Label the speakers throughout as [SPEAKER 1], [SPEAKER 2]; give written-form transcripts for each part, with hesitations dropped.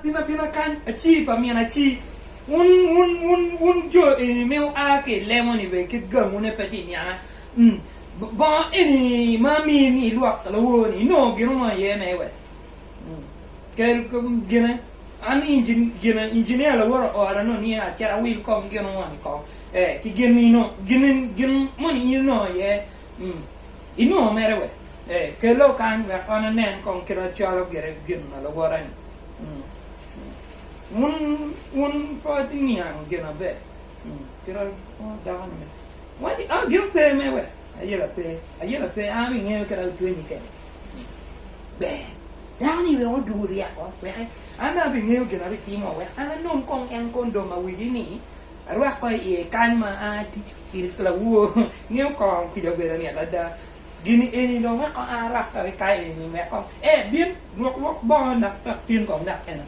[SPEAKER 1] Bin abina kany, acii pa min acii. Wun, wun, wun, wun jo eni me wua ki i lemo-ni bene kit gamune pe tye nianga. Mm. Bongo eni ma amii ni ilwok lawor-ni, inongo gino mo iye me we? Mm. Kel gine. An injin, gine, injinia lawor oora nongo ni acit awil kong gino moni kong. Eh, ci gin inongo, gin, gin moni in inongo iye. Mm. Inongo mere we? Eh, kelo kany wek an anen kong kit acwalo gire gin ma lawota-ni. Mm. Wun, wun pe wuniang gin maber. Mm. Kit a dako-ni me. Waci, ah, gin pe me we? Ayela pe, ayela pe, an ingeyo kit a otwenyi kwede. Mm. Ber. Dako-ni wek odwogo ryeko, wek an dong abingeyo gin abitimo, wek an anong kong en kondom awigi-ni, arwak ko i iye kany ma an atye ki lawor, ngeyo kongo kwija obedo mit ada. Gini eni dong wek kong an arwak ki ka eni wek kong, ee bin lwok lwok bongo dok wek tin kong dok eno,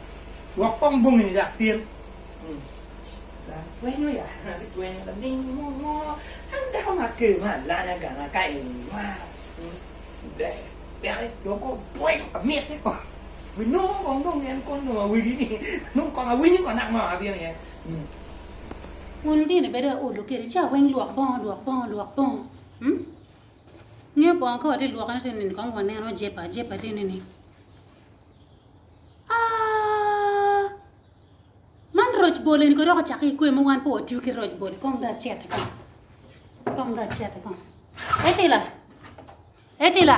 [SPEAKER 1] lwok kong bongini dok tin. Atwenyo ya, abitwenyo laming mo mo, an dako ma akeyo me alanya ganga ka eni nwaro. Ber, peke dong kong otwenyo amite kong, winongo kong dong en kong dong awegi ni nongo kong awinyo kong dok ngo abino iye.
[SPEAKER 2] Wun lutino ibedo aolo kede ca weng lwok bongo lwok bongo lwok bongo. Ngeyo bongo ka watye lwokone tye nini kong waneno jepa jepa tye nini aah man roc bol eni kong dok ocake ki kwe ma wan pe watiyo ki roc bol kong dong aciti kong kong dong aciti kong etila etila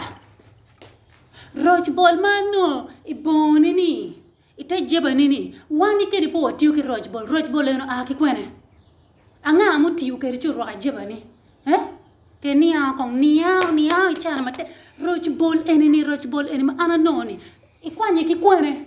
[SPEAKER 2] roc bol ma anongo i bongo ni ni ite jeba ni ni wan kede pe watiyo ki roc bol roc bol eni oa ki kwene Anga mutiyo kwede ci orwako ajabani? Eh? Ke niango kong, niango, niango icano matek. Roc bol eni ni, roc bol eni ma an anongo ni, ikwanye ki kwene?